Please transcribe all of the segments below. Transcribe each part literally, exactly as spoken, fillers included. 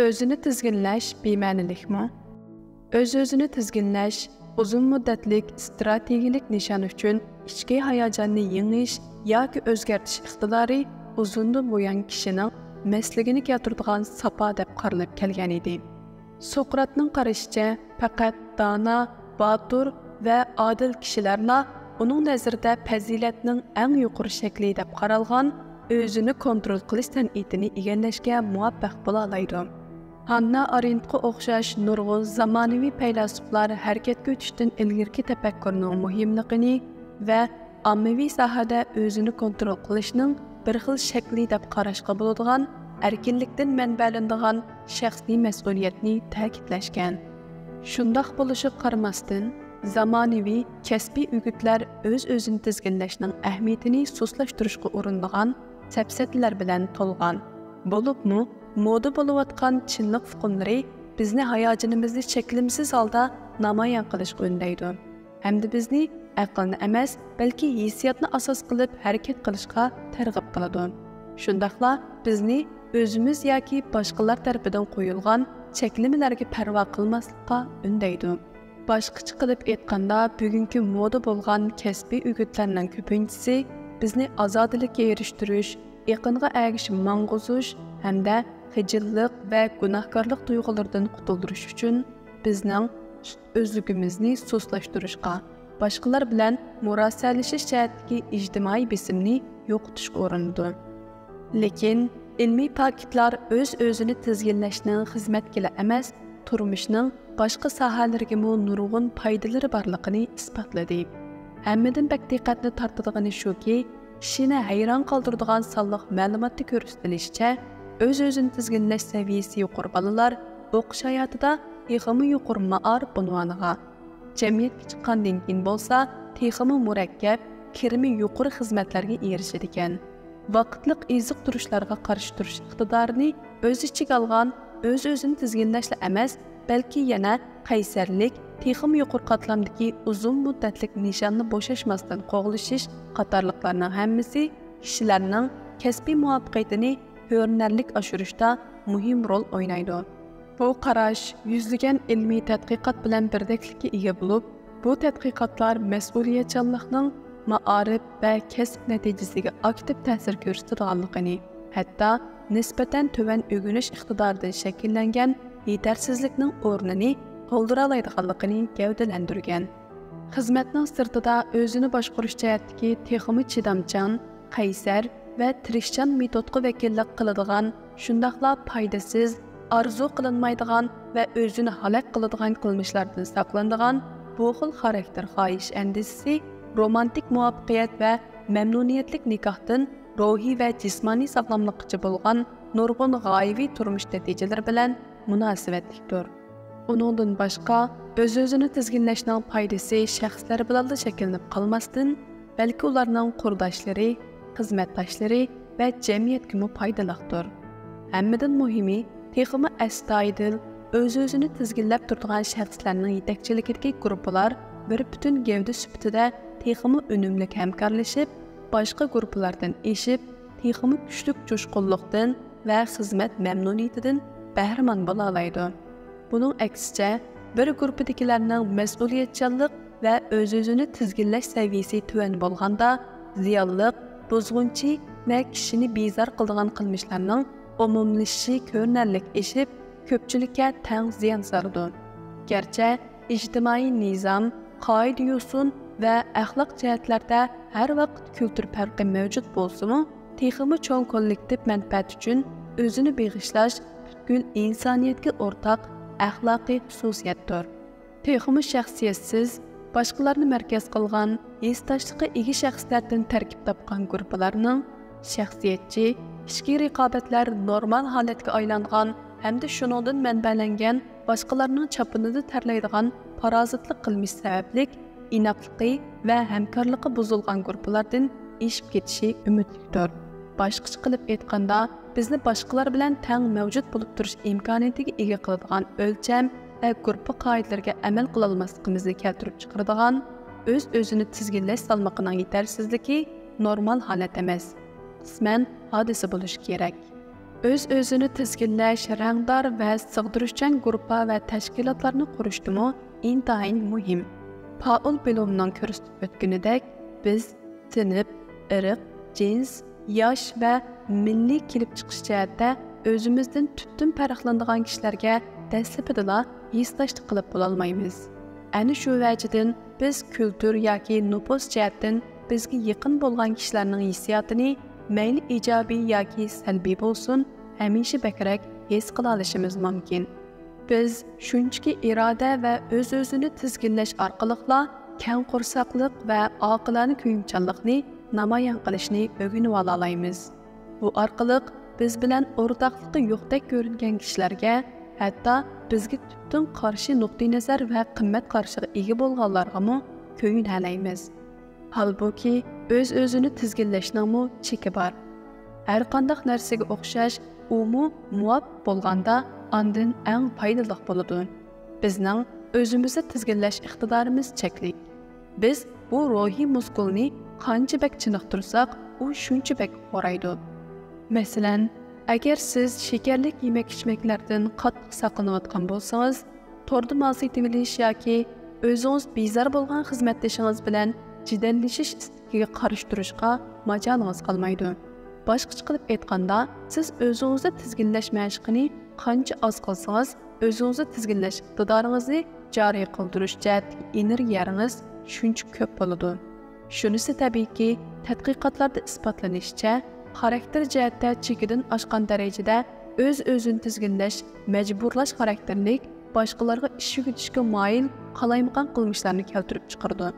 ئۆزىنى تىزگىنلەش بىمەنىلىكمۇ؟ ئۆز-ئۆزىنى تىزگىنلەش ئۇزۇن مۇددەتلىك ئىستراتېگىيەلىك نىشان ئۈچۈن ئىچكى ھاياجاننى يېڭىش ياكى ئۆزگەرتىش ئىقتىدارى ئۇزۇندىن بۇيان كىشىنىڭ مەستلىكىنى كەلتۈرىدىغان ساپا دەپ قارىلىپ كەلگەن ئىدى. سوقراتنىڭ قارىشىچە، پەقەت دانا، باتۇر ۋە ئادىل كىشىلەرلا ئۇنىڭ نەزىرىدە پەزىلەتنىڭ ئەڭ يۇقىرى شەكلى دەپ قارالغان ئۆزىنى كونترول قىلىش سەنئىتىنى ئىگىلەشكە مۇۋەپپەق بولالايدۇ. ھاننا ئارېنتقا ئوخشاش نۇرغۇن زامانىۋى پەيلاسوپلار ھەرىكەتكە ئۆتۈشتىن ئىلگىرىكى تەپەككۇرنىڭ مۇھىملىقىنى ۋە ئاممىۋى ساھەدە ئۆزىنى كونترول قىلىشنىڭ بىر خىل شەكلى دەپ قاراشقا بولىدىغان ئەركىنلىكتىن مەنبەلىنىدىغان شەخسىي مەسئۇلىيەتنى تەكىتلەشكەن. شۇنداق بولۇشىغا قارىماستىن، زامانىۋى كەسپىي ئۆگۈتلەر ئۆز-ئۆزىنى تىزگىنلەشنىڭ ئەھمىيىتىنى سۇسلاشتۇرۇشقا ئۇرۇنىدىغان سەپسەتىلەر بىلەن تولغان. بولۇپمۇ، مودا بولۇۋاتقان چىنلىق ئۇقۇملىرى بىزنى ھاياجىنىمىزنى چەكلىمىسىز ھالدا نامايان قىلىشقا ئۈندەيدۇ ھەمدە بىزنى ئەقىلنى ئەمەس، بەلكى ھېسسىياتنى ئاساس قىلىپ ھەرىكەت قىلىشقا تەرغىب قىلىدۇ. شۇنداقلا بىزنى ئۆزىمىز ياكى باشقىلار تەرىپىدىن قويۇلغان چەكلىمىلەرگە پەرۋا قىلماسلىققا ئۈندەيدۇ. باشقىچە قىلىپ ئېيتقاندا، بۈگۈنكى مودا بولغان كەسپىي ئۆگۈتلەرنىڭ كۆپىنچىسى بىزنى ئازادىلىككە ئېرىشتۈرۈش، ئېقىنغا ئەگىشىپ ماڭغۇزۇش ھەمدە خىجىللىق ۋە گۇناھكارلىق تۇيغۇلىرىدىن قۇتۇلدۇرۇش ئۈچۈن بىزنىڭ ئۆزلۈكىمىزنى سۇسلاشتۇرۇشقا، باشقىلار بىلەن مۇراسىئەلىشىش جەھەتتىكى ئىجتىمائىي بېسىمنى يوقىتىشقا ئۇرۇنىدۇ. لېكىن ئىلمىي پاكىتلار ئۆز-ئۆزىنى تىزگىنلەشنىڭ خىزمەتكىلا ئەمەس، تۇرمۇشنىڭ باشقا ساھەلىرىگىمۇ نۇرغۇن پايدىلىرى بارلىقىنى ئىسپاتلىدى. ھەممىدىن بەك دىققەتنى تارتىدىغىنى شۇكى، كىشىنى ھەيران قالدۇرىدىغان سانلىق مەلۇماتتا كۆرسىتىلىشىچە، ئۆز-ئۆزىنى تىزگىنلەش سەۋىيەسى يۇقىرى بالىلار ئوقۇش ھاياتىدا تېخىمۇ يۇقىرى مائارىپ ئۇنۋانىغا، جەمئىيەتكە چىققاندىن كېيىن بولسا تېخىمۇ مۇرەككەپ، كىرىمى يۇقىرى خىزمەتلەرگە ئېرىشىدىكەن. ۋاقىتلىق ئېزىقتۇرۇشلارغا قارشى تۇرۇش ئىقتىدارىنى ئۆز ئىچىگە ئالغان ئۆز-ئۆزىنى تىزگىنلەشلا ئەمەس، بەلكى يەنە قەيسەرلىك، تېخىمۇ يۇقىرى قاتلامدىكى ئۇزۇن مۇددەتلىك نىشاننى بوشاشماستىن قوغلىشىش قاتارلىقلارنىڭ ھەممىسى كىشىلەرنىڭ كەسپىي مۇۋەپپەقىيىتىنى كۆرۈنەرلىك ئاشۇرۇشتا مۇھىم رول ئوينايدۇ. بۇ قاراش يۈزلىگەن ئىلمىي تەتقىقات بىلەن بىردەكلىككە ئىگە بولۇپ، بۇ تەتقىقاتلار مەسئۇلىيەتچانلىقنىڭ مائارىپ ۋە كەسىپ نەتىجىسىگە ئاكتىپ تەسىر كۆرسىتىدىغانلىقىنى، ھەتتا نىسبەتەن تۆۋەن ئۆگىنىش ئىقتىدارىدىن شەكىللەنگەن يېتەرسىزلىكنىڭ ئورنىنى تولدۇرالايدىغانلىقىنى گەۋدىلەندۈرگەن. خىزمەتنىڭ سىرتىدا ئۆزىنى باشقۇرۇش جەھەتتىكى تېخىمۇ چىدامچان، قەيسەر ۋە تىرىشچان مېتودقا ۋەكىللىك قىلىدىغان، شۇنداقلا پايدىسىز، ئارزۇ قىلىنمايدىغان ۋە ئۆزىنى ھالاك قىلىدىغان قىلمىشلاردىن ساقلىنىدىغان بۇ خىل خاراكتېر خاھىش ئەندىزىسى رومانتىك مۇۋەپپەقىيەت ۋە مەمنۇنىيەتلىك نىكاھتىن روھىي ۋە جىسمانىي ساغلاملىققىچە بولغان نۇرغۇن غايىۋى تۇرمۇش نەتىجىلىرى بىلەن مۇناسىۋەتلىكتۇر. ئۇنىڭدىن باشقا، ئۆز-ئۆزىنى تىزگىنلەشنىڭ پايدىسى شەخسلەر بىلەنلا چەكلىنىپ قالماستىن، بەلكى ئۇلارنىڭ قۇرداشلىرى، خىزمەتداشلىرى ۋە جەمئىيەتكىمۇ پايدىلىقتۇر. ھەممىدىن مۇھىمى، تېخىمۇ ئەستايىدىل، ئۆز-ئۆزىنى تىزگىنلەپ تۇرىدىغان شەخسلەرنىڭ يېتەكچىلىكىدىكى گۇرۇپپىلار بىر پۈتۈن گەۋدە سۈپىتىدە تېخىمۇ ئۈنۈملۈك ھەمكارلىشىپ، باشقا گۇرۇپپىلاردىن ئېشىپ، تېخىمۇ كۈچلۈك جۇشقۇنلۇقتىن ۋە خىزمەت مەمنۇنىيىتىدىن بەھرىمەن بولالايدۇ. بۇنىڭ ئەكسىچە، بىر گۇرۇپپىدىكىلەرنىڭ مەسئۇلىيەتچانلىق ۋە ئۆز-ئۆزىنى تىزگىنلەش سەۋىيەسى تۆۋەن بولغاندا، زىيانلىق، بۇزغۇنچى ۋە كىشىنى بىزار قىلىدىغان قىلمىشلارنىڭ ئومۇملىشىشى كۆرۈنەرلىك ئېشىپ، كۆپچىلىككە تەڭ زىيان سالىدۇ. گەرچە ئىجتىمائىي نىزام، قائىدە-يوسۇن ۋە ئەخلاق جەھەتلەردە ھەر ۋاقىت كۈلتۈر پەرقى مەۋجۇت بولسىمۇ، تېخىمۇ چوڭ كوللېكتىپ مەنپەئەت ئۈچۈن ئۆزىنى بېغىشلاش پۈتكۈل ئىنسانىيەتكە ئورتاق ئەخلاقىي خۇسۇسىيەتتۇر. تېخىمۇ شەخسىيەتسىز، باشقىلارنى مەركەز قىلغان، ھېسداشلىققا ئىگە شەخسلەردىن تەركىب تاپقان گۇرۇپپىلارنىڭ شەخسىيەتچى، ئىچكى رىقابەتلەر نورمال ھالەتكە ئايلانغان ھەمدە شۇنىڭدىن مەنبەلەنگەن باشقىلارنىڭ چاپىنىدا تەرلەيدىغان پارازىتلىق قىلمىشى سەۋەبلىك ئىناقلىقى ۋە ھەمكارلىقى بۇزۇلغان گۇرۇپپىلاردىن ئېشىپ كېتىشى ئۈمىدلىكتۇر. باشقىچە قىلىپ ئېيتقاندا، بىزنى باشقىلار بىلەن تەڭ مەۋجۇت بولۇپ تۇرۇش ئىمكانىيىتىگە ئىگە قىلىدىغان ئۆلچەم ۋە گۇرۇپپا قائىدىلىرىگە ئەمەل قىلالماسلىقىمىزنى كەلتۈرۈپ چىقىرىدىغان ئۆز-ئۆزىنى تىزگىنلەش سالمىقىنىڭ يېتەرسىزلىكى نورمال ھالەت ئەمەس، قىسمەن ھادىسە بولۇشى كېرەك. ئۆز-ئۆزىنى تىزگىنلەش، رەڭدار ۋە سىغدۇرۇشچان گۇرۇپپا ۋە تەشكىلاتلارنى قۇرۇشتىمۇ ئىنتايىن مۇھىم. پائول بلومنىڭ كۆرسىتىپ ئۆتكىنىدەك، بىز سىنىپ، ئىرق، جىنس، ياش ۋە مىللىي كېلىپ چىقىش جەھەتتە ئۆزىمىزدىن تۈپتىن پەرقلىنىدىغان كىشىلەرگە دەسلىپىدىلا ھېسداشلىق قىلىپ بولالمايمىز. ئەنە شۇ ۋەجىدىن بىز كۈلتۈر ياكى نوپۇس جەھەتتىن بىزگە يېقىن بولغان كىشىلەرنىڭ ھېسسىياتىنى مەيلى ئىجابىي ياكى سەلبىي بولسۇن، ھەمىشە بەكرەك ھېس قىلالىشىمىز مۇمكىن. بىز شۇنچىكى ئىرادە ۋە ئۆز-ئۆزىنى تىزگىنلەش ئارقىلىقلا كەڭ قورساقلىق ۋە ئاقىلانە كۆيۈمچانلىقنى نامايان قىلىشنى ئۆگىنىۋالالايمىز. بۇ ئارقىلىق بىز بىلەن ئورتاقلىقى يوقتەك كۆرۈنگەن كىشىلەرگە، ھەتتا بىزگە تۈپتىن قارشى نۇقتىئىنەزەر ۋە قىممەت قارىشىغا ئىگە بولغانلارغىمۇ كۆيۈنەلەيمىز. ھالبۇكى، ئۆز-ئۆزىنى تىزگىنلەشنىڭمۇ چېكى بار. ھەرقانداق نەرسىگە ئوخشاش، ئۇمۇ مۇۋاپىق بولغاندا، ئاندىن ئەڭ پايدىلىق بولىدۇ. بىزنىڭ ئۆزىمىزنى تىزگىنلەش ئىقتىدارىمىز چەكلىك. بىز بۇ روھىي مۇسكۇلنى قانچە بەك چېنىقتۇرساق، ئۇ شۇنچە بەك خورايدۇ. مەسىلەن، ئەگەر سىز شېكەرلىك يېمەك-ئىچمەكلەردىن قاتتىق ساقلىنىۋاتقان بولسىڭىز، توردا مال سېتىۋېلىش ياكى ئۆزىڭىز بىزار بولغان خىزمەتدىشىڭىز بىلەن جېدەللىشىش ئىستىكىگە قارشى تۇرۇشقا ماجالىڭىز قالمايدۇ. باشقىچە قىلىپ ئېيتقاندا، سىز ئۆزىڭىزنى تىزگىنلەش مەشقىنى قانچە ئاز قىلسىڭىز، ئۆزىڭىزنى تىزگىنلەش ئىقتىدارىڭىزنى جارى قىلدۇرۇش جەھەتتىكى ئېنېرگىيەڭىز شۇنچە كۆپ بولىدۇ. شۇنىسى تەبىئىيكى، تەتقىقاتلاردا ئىسپاتلىنىشىچە، خاراكتېر جەھەتتە چېكىدىن ئاشقان دەرىجىدە ئۆز-ئۆزىنى تىزگىنلەش، مەجبۇرلاش خاراكتېرلىك، باشقىلارغا ئىش يۈگۈتۈشكە مايىل، قالايمىقان قىلمىشلارنى كەلتۈرۈپ چىقىرىدۇ.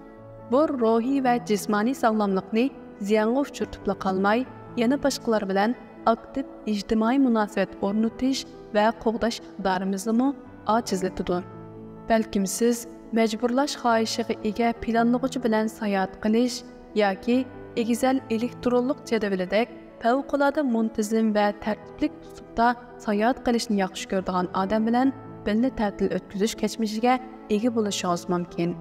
بۇ روھىي ۋە جىسمانىي ساغلاملىقنى زىيانغا ئۇچرىتىپلا قالماي، يەنە باشقىلار بىلەن ئاكتىپ ئىجتىمائىي مۇناسىۋەت ئورنىتىش ۋە قوغداش ئىقتىدارىمىزنىمۇ ئاجىزلىتىدۇ. بەلكىم سىز مەجبۇرلاش خاھىشىغا ئىگە پىلانلىغۇچى بىلەن ساياھەت قىلىش ياكى ئېگىزەل ئېلېكترونلۇق جەدۋىلىدەك پەۋقۇلئاددە مۇنتىزىم ۋە تەرتىپلىك ئۇسلۇبتا ساياھەت قىلىشنى ياخشى كۆرىدىغان ئادەم بىلەن بىللە تەتىل ئۆتكۈزۈش كەچمىشىگە ئىگە بولۇشىڭىز مۇمكىن.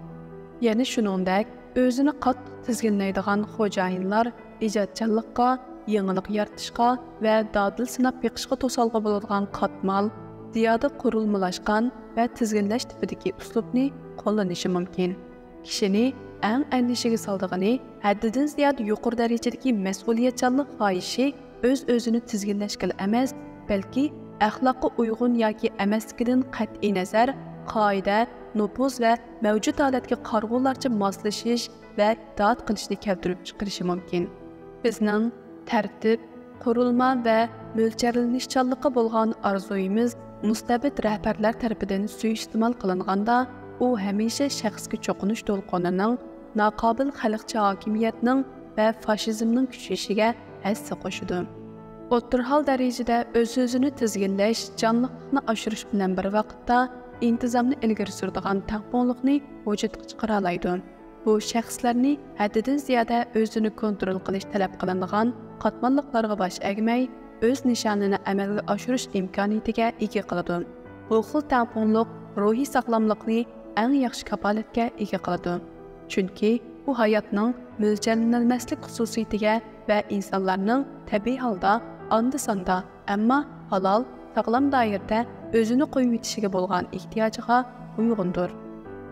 يەنە شۇنىڭدەك، ئۆزىنى قاتتىق تىزگىنلەيدىغان خوجايىنلار ئىجادچانلىققا، يېڭىلىق يارىتىشقا ۋە دادىل سىناپ بېقىشقا توسالغۇ بولىدىغان قاتمال، زىيادە قۇرۇلمىلاشقان ۋە تىزگىنلەش تىپىدىكى ئۇسلۇبنى قوللىنىشى مۇمكىن. كىشىنى ئەڭ ئەندىشىگە سالىدىغىنى، ھەددىدىن زىيادە يۇقىرى دەرىجىدىكى مەسئۇلىيەتچانلىق خاھىشى ئۆز-ئۆزىنى تىزگىنلەشكىلا ئەمەس، بەلكى ئەخلاققا ئۇيغۇن ياكى ئەمەسلىكىدىن قەتئىينەزەر، قائىدە، نوپۇز ۋە مەۋجۇت ھالەتكە قارىغۇلارچە ماسلىشىش ۋە ئىتائەت قىلىشنى كەلتۈرۈپ چىقىرىشى مۇمكىن. بىزنىڭ تەرتىپ، قۇرۇلما ۋە مۆلچەرلىنىشچانلىققا بولغان ئارزۇيىمىز مۇستەبىت رەھبەرلەر تەرىپىدىن سۇيىئىستېمال قىلىنغاندا، ئۇ ھەمىشە شەخسكە چوقۇنۇش دولقۇنىنىڭ، ناقابىل خەلقچە ھاكىمىيەتنىڭ ۋە فاشىزمنىڭ كۈچىيىشىگە ھەسسە قوشىدۇ. ئوتتۇرا ھال دەرىجىدە ئۆز-ئۆزىنى تىزگىنلەش، جانلىقلىقنى ئاشۇرۇش بىلەن بىر ۋاقىتتا، ئىنتىزامنى ئىلگىرى سۈرىدىغان تەڭپۇڭلۇقنى ۋۇجۇدقا چىقىرالايدۇ. بۇ شەخسلەرنى ھەددىدىن زىيادە ئۆزىنى كونترول قىلىش تەلەپ قىلىنىدىغان قاتماللىقلارغا باش ئەگمەي، ئۆز نىشانىنى ئەمەلگە ئاشۇرۇش ئىمكانىيىتىگە ئىگە قىلىدۇ. بۇ خىل تەڭپۇڭلۇق روھىي ساغلاملىقنى ئەڭ ياخشى كاپالەتكە ئىگە قىلىدۇ. چۈنكى ئۇ ھاياتنىڭ مۆلچەرلىنەلمەسلىك خۇسۇسىيىتىگە ۋە ئىنسانلارنىڭ تەبىئىي ھالدا ئاندا-ساندا، ئەمما ھالال، ساغلام دائىرىدە ئۆزىنى قويۇۋېتىشىگە بولغان ئېھتىياجىغا ئۇيغۇندۇر.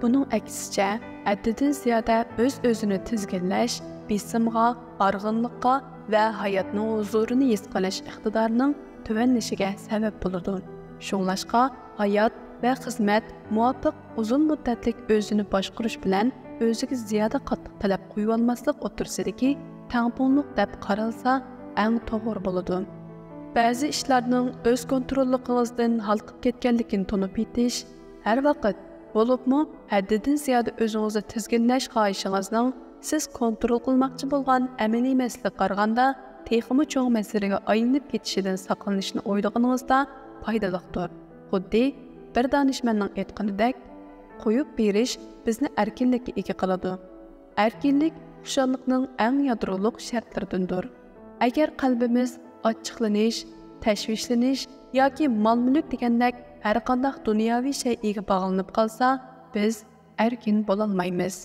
بۇنىڭ ئەكسىچە، ھەددىدىن زىيادە ئۆز-ئۆزىنى تىزگىنلەش بېسىمغا، ھارغىنلىققا ۋە ھاياتنىڭ ھۇزۇرىنى ھېس قىلىش ئىقتىدارىنىڭ تۆۋەنلىشىگە سەۋەب بولىدۇ. شۇڭلاشقا، ھايات ۋە خىزمەت مۇۋاپىق ئۇزۇن مۇددەتلىك ئۆزىنى باشقۇرۇش بىلەن ئۆزىگە زىيادە قاتتىق تەلەپ قويۇۋالماسلىق ئوتتۇرىسىدىكى تەڭپۇڭلۇق دەپ قارالسا ئەڭ توغرا بولىدۇ. بەزى ئىشلارنىڭ ئۆز كونتروللۇقىڭىزدىن ھالقىپ كەتكەنلىكىنى تونۇپ يېتىش ھەر ۋاقىت، بولۇپمۇ ھەددىدىن زىيادە ئۆزىڭىزنى تىزگىنلەش خاھىشىڭىزنىڭ سىز كونترول قىلماقچى بولغان ئەمەلىي مەسىلىگە قارىغاندا تېخىمۇ چوڭ مەسىلىگە ئايلىنىپ كېتىشىدىن ساقلىنىشنى ئويلىغىنىڭىزدا پايدىلىقتۇر. خۇددى بىر دانىشمەننىڭ ئېيتقىنىدەك، قويۇپ بېرىش بىزنى ئەركىنلىككە ئىگە قىلىدۇ. ئەركىنلىك خۇشاللىقنىڭ ئەڭ يادرولۇق شەرتلىرىدىندۇر. ئەگەر قەلبىمىز ئاچچىقلىنىش، تەشۋىشلىنىش ياكى مال-مۈلۈك دېگەندەك ھەرقانداق دۇنياۋى شەيئىگە باغلىنىپ قالسا، بىز ئەركىن بولالمايمىز.